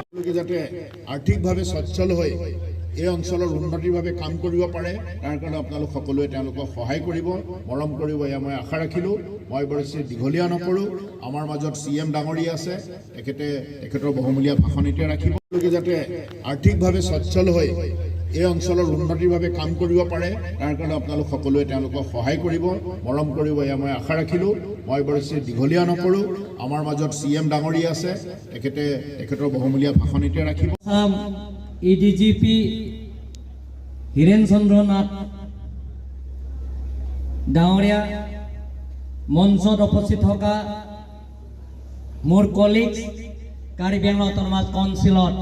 তেওঁলোকে যাতে আৰ্থিকভাৱে সচ্ছল হৈ এই অঞ্চলৰ উন্নতিৰ বাবে কাম কৰিব পাৰে, তাৰ কাৰণে আপোনালোক সকলোৱে তেওঁলোকক সহায় কৰিব, মৰম কৰিব, এয়া মই আশা ৰাখিলোঁ। মই বৰ বেছি দীঘলীয়া নকৰোঁ। আমাৰ মাজত চি এম ডাঙৰীয়া আছে, তেখেতে তেখেতৰ বহুমূলীয়া ভাষণ এতিয়া ৰাখিব। তেওঁলোকে যাতে আৰ্থিকভাৱে সচ্ছল হৈ এই অঞ্চলৰ উন্নতিৰ বাবে কাম কৰিব পাৰে, তাৰ কাৰণে আপোনালোক সকলোৱে তেওঁলোকক সহায় কৰিব, মৰম কৰিব, এয়া মই আশা ৰাখিলোঁ। মই বৰ বেছি দীঘলীয়া নকৰোঁ। আমাৰ মাজত চি এম ডাঙৰীয়া আছে, তেখেতে তেখেতৰ বহুমূলীয়া ভাষণ এতিয়া ৰাখিব। আসাম এডিজিপি হীৰেণ চন্দ্ৰ নাথ ডাঙৰীয়া, মঞ্চত উপস্থিত থকা মোৰ কলিগছ, কাৰ্বি আংলং অট'নমাছ কাউন্সিলত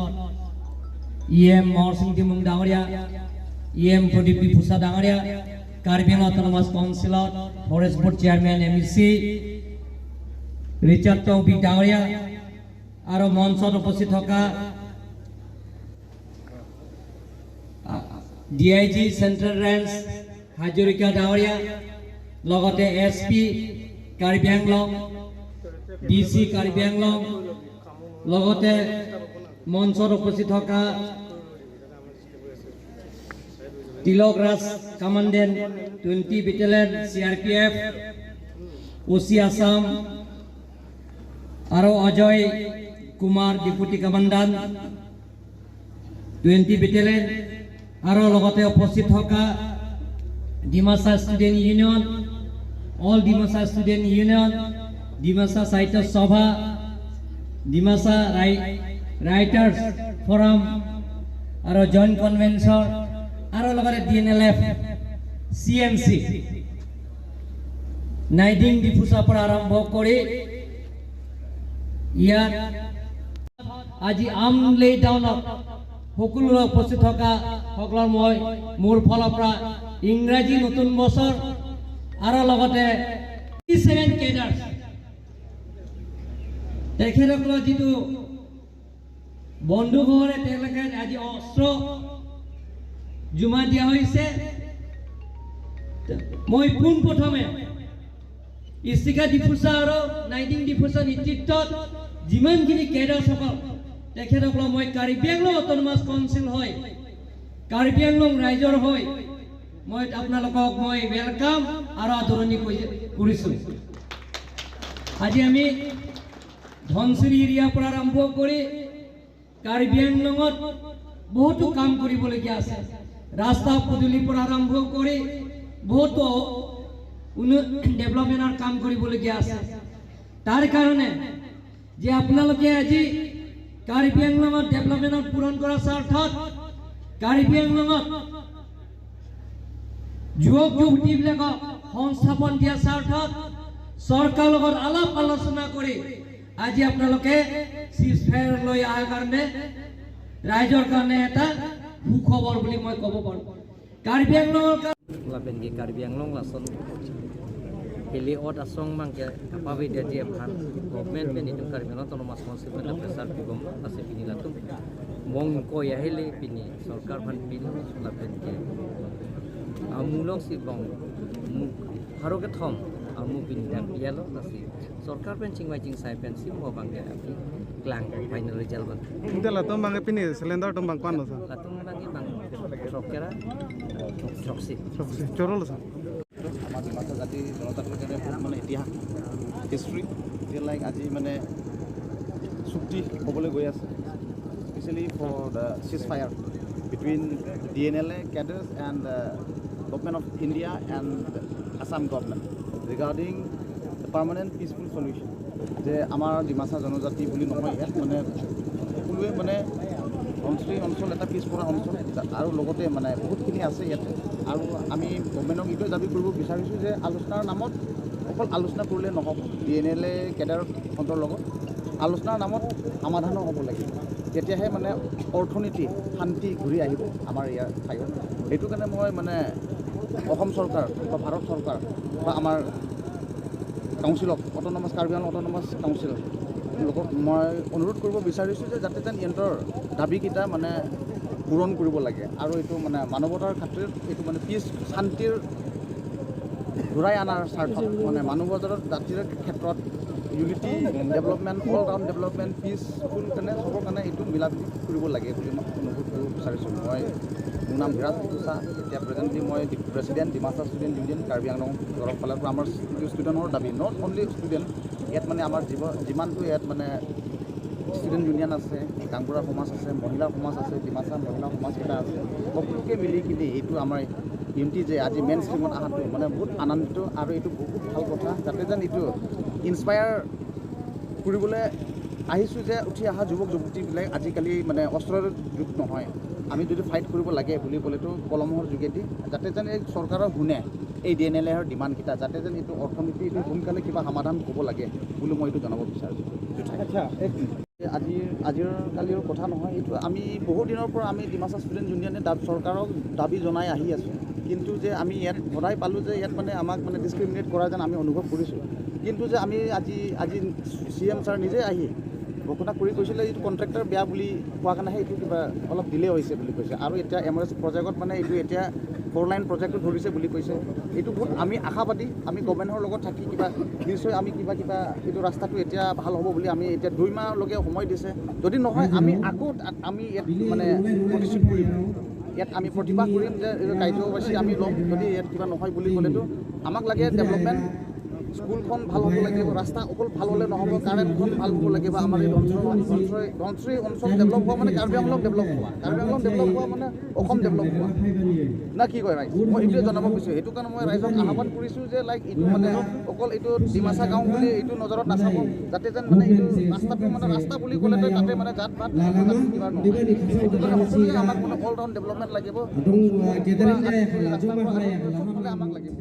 ই এম মহৰসিং তিমুং ডাঙৰীয়া, ই এম প্ৰদীপ বিভূষা ডাঙৰীয়া, কাৰ্বি আংলং অট'নমাছ কাউন্সিলত forest board chairman M E C Richard Tongpik ডাঙৰীয়া আৰু মঞ্চত উপস্থিত থকা D I G central range Hazarika ডাঙৰীয়া, লগতে S P Karbi Anglong, D C Karbi Anglong, লগতে মঞ্চত উপস্থিত থকা তিলক ৰাজ, commandant 20 battalion CRPF, অ' চি আছাম আৰু অজয় কুমাৰ, ডেপুটি কমাণ্ডাণ্ট 20 বেটেলিয়ন আৰু লগতে উপস্থিত থকা Dimasa student union, all Dimasa student union, Dimasa সাহিত্য সভা, ডিমাচা ৰাইটাৰ্ছ ফৰাম আৰু জইণ্ট কনভেনশ্যন আৰু লগতে D N L F, C M C, Naiding ডিফুচাৰ পৰা আৰম্ভ কৰি ইয়াত আজি আমলেই টাউনত সকলোৰে উপস্থিত থকা সকলৰ মই মোৰ ফালৰ পৰা ইংৰাজী নতুন বছৰ আৰু লগতে ছেভেন কেডাৰ্ছ তেখেতসকলৰ যিটো বন্দুকৰে তেওঁলোকে আজি অস্ত্ৰ জমা দিয়া হৈছে। মই পোনপ্ৰথমে ইস্তিকা ডিফুচা আৰু নাইডিং ডিফুচা নেতৃত্বত যিমানখিনি কেডাৰ্ছসকল, তেখেতসকলক মই কাৰ্বি আংলং অট'নমাছ কাউন্সিল হয়, কাৰ্বি আংলং ৰাইজৰ হৈ মই আপোনালোকক মই welcome আৰু আদৰণি কৰিছোঁ। আজি আমি ধনশিৰি এৰিয়াৰ পৰা আৰম্ভ কৰি কাৰ্বি আংলঙত বহুতো কাম কৰিবলগীয়া আছে। ৰাস্তা পদূলিৰ পৰা আৰম্ভ কৰি বহুতো ডেভেলপমেণ্টৰ কাম কৰিবলগীয়া আছে। তাৰ কাৰণে যে আপোনালোকে আজি কাৰ্বি আংলঙত ডেভেলপমেণ্টত পূৰণ কৰাৰ স্বাৰ্থত কাৰ্বি আংলঙত যুৱক যুৱতীবিলাকক সংস্থাপন দিয়াৰ স্বাৰ্থত চৰকাৰৰ লগত আলাপ আলোচনা কৰি আজি আপোনালোকে চিজ ফায়াৰ লৈ অহাৰ কাৰণে ৰাইজৰ কাৰণে এটা সুখবৰ বুলি মই ক'ব পাৰোঁ। কাৰ্বি আংলঙৰ Lapen ke Karbi Anglong lason heli ot asong mang ke kapawi dia dia phan government pen itu Karbi Anglong Autonomous Council pen pressure pigom ase pini latum mong ko ya heli pini sarkar phan pin lapen ke amulok si bong haro ke thom amu pini dam pialo lasi sarkar pen chingmai ching sai pen sim mo bang ke api klang final result ban. Inte latum bang pini cylinder tum bang kwan sa. Latum bang bang trokera troksi. Chorol sa. আমাৰ ডিমাচা জাতি জনজাতিৰ কাৰণে বহুত মানে ইতিহাস, history এতিয়া like আজি মানে চুক্তি হ'বলৈ গৈ আছে, specially for the ceasefire between DNLA cadres and Government of India and Assam Government regarding the permanent peaceful solution. যে আমাৰ ডিমাচা জনজাতি বুলি নহয়, ইয়াত মানে সকলোৱে মানে ধনশিৰি অঞ্চল এটা পিছপৰা অঞ্চল আৰু লগতে মানে বহুতখিনি আছে ইয়াতে। আৰু আমি গভমেণ্টক এইটোৱে দাবী কৰিব বিচাৰিছোঁ যে আলোচনাৰ নামত অকল অকল আলোচনা কৰিলে নহ'ব। DNLA কেডাৰহঁতৰ লগত আলোচনাৰ নামত সমাধানো হ'ব লাগিব, তেতিয়াহে মানে অৰ্থনীতি শান্তি ঘূৰি আহিব আমাৰ ইয়াৰ ঠাইত। সেইটো কাৰণে মই মানে অসম চৰকাৰ বা ভাৰত চৰকাৰ বা আমাৰ কাউন্সিলক, autonomous Karbi Anglong autonomous council লোকক মই অনুৰোধ কৰিব বিচাৰিছোঁ যে যাতে যেন ইহঁতৰ দাবীকেইটা মানে পূৰণ কৰিব লাগে আৰু এইটো মানে মানৱতাৰ খাতিৰত, এইটো মানে পিচ শান্তিৰ ঘূৰাই অনাৰ স্বাৰ্থত, মানে মানৱতাৰ জাতিৰ ক্ষেত্ৰত unity, development, all round development, peaceful কাৰণে চবৰ কাৰণে এইটো মিলা প্ৰীতি কৰিব লাগে বুলি মই অনুৰোধ কৰিব বিচাৰিছোঁ। মোৰ নাম ধীৰাজ ডিফুচা। এতিয়া প্ৰেজেণ্টলি মই president, Dimasa student union, Karbi Anglong তৰফ ফালৰ পৰা। আমাৰ যিটো ষ্টুডেণ্টৰ দাবী, not only student, ইয়াত মানে আমাৰ যিমানটো ইয়াত মানে ষ্টুডেণ্ট ইউনিয়ন আছে, গাঁওবুঢ়া সমাজ আছে, মহিলা সমাজ আছে, ডিমাচা মহিলা সমাজকেইটা আছে, সকলোকে মিলি কিনি এইটো আমাৰ ইউনিটি যে আজি মেইন ষ্ট্ৰীমত অহাটো মানে বহুত আনন্দিত আৰু এইটো বহুত ভাল কথা, যাতে যেন এইটো ইনস্পায়াৰ কৰিবলৈ আহিছোঁ যে উঠি অহা যুৱক যুৱতীবিলাক আজিকালি মানে অস্ত্ৰৰ যুগ নহয়, আমি যদি ফাইট কৰিব লাগে বুলি ক'লেতো কলমৰ যোগেদি, যাতে যেন এই চৰকাৰৰ শুনে এই DNLAৰ ডিমাণ্ডকেইটা, যাতে যেন এইটো অৰ্থনীতি এইটো সোনকালে কিবা সমাধান হ'ব লাগে বুলি মই এইটো জনাব বিচাৰিছোঁ। আচ্ছা। আজিৰ কালিৰ কথা নহয় এইটো। আমি বহু দিনৰ পৰা আমি ডিমাচা ষ্টুডেণ্ট ইউনিয়নে চৰকাৰক দাবী জনাই আহি আছোঁ। কিন্তু যে আমি ইয়াত সদায় পালোঁ যে ইয়াত মানে আমাক মানে ডিছক্ৰিমিনেট কৰা যেন আমি অনুভৱ কৰিছোঁ। কিন্তু যে আমি আজি আজি CM sir নিজে আহি ঘোষণা কৰি কৈছিলে, এইটো কণ্ট্ৰেক্টৰ বেয়া বুলি কোৱা কাৰণেহে এইটো কিবা অলপ ডিলে হৈছে বুলি কৈছে। আৰু এতিয়া MRS প্ৰজেক্টত মানে এইটো এতিয়া 4 লাইন প্ৰজেক্টটো ধৰিছে বুলি কৈছে। এইটো বহুত আমি আশাবাদী, আমি গভৰ্ণমেণ্টৰ লগত থাকি কিবা নিশ্চয় আমি কিবা কিবা এইটো ৰাস্তাটো এতিয়া ভাল হ'ব বুলি আমি এতিয়া 2 মাহলৈকে সময় দিছে। যদি নহয়, আমি আকৌ আমি ইয়াত মানে প্ৰতিশ্ৰুত কৰিম, ইয়াত আমি প্ৰতিবাদ কৰিম যে এইটো কাৰ্যসূচী আমি ল'ম। যদি ইয়াত কিবা নহয় বুলি ক'লেতো আমাক লাগে ডেভেলপমেণ্ট, স্কুলখন ভাল হ'ব লাগিব, ৰাস্তা অকল ভাল হ'লে নহ'ব, কাৰেণ্টখন ভাল হ'ব লাগিব। আমাৰ এই ধনশ্ৰী অঞ্চল ডেভেলপ হোৱা মানে কাৰ্বি আংলং ডেভেলপ হোৱা, কাৰ্বি আংলং ডেভেলপ হোৱা মানে অসম ডেভেলপ হোৱা, না কি কয় ৰাইজ? মই এইটোৱে জনাব বিচাৰিছোঁ। সেইটো কাৰণে মই ৰাইজক আহ্বান কৰিছোঁ যে লাইক এইটো মানে অকল এইটো ডিমাচা গাঁও বুলি এইটো নজৰত নাচাব, যাতে যেন মানে এইটো ৰাস্তাটো মানে ৰাস্তা বুলি ক'লে তাতে মানে জাত পাত কিবা নহয়। সেইটো কাৰণে সকলোৱে আমাক মানে অল ৰাউণ্ড ডেভেলপমেণ্ট লাগিব, চবফালে আমাক লাগিব।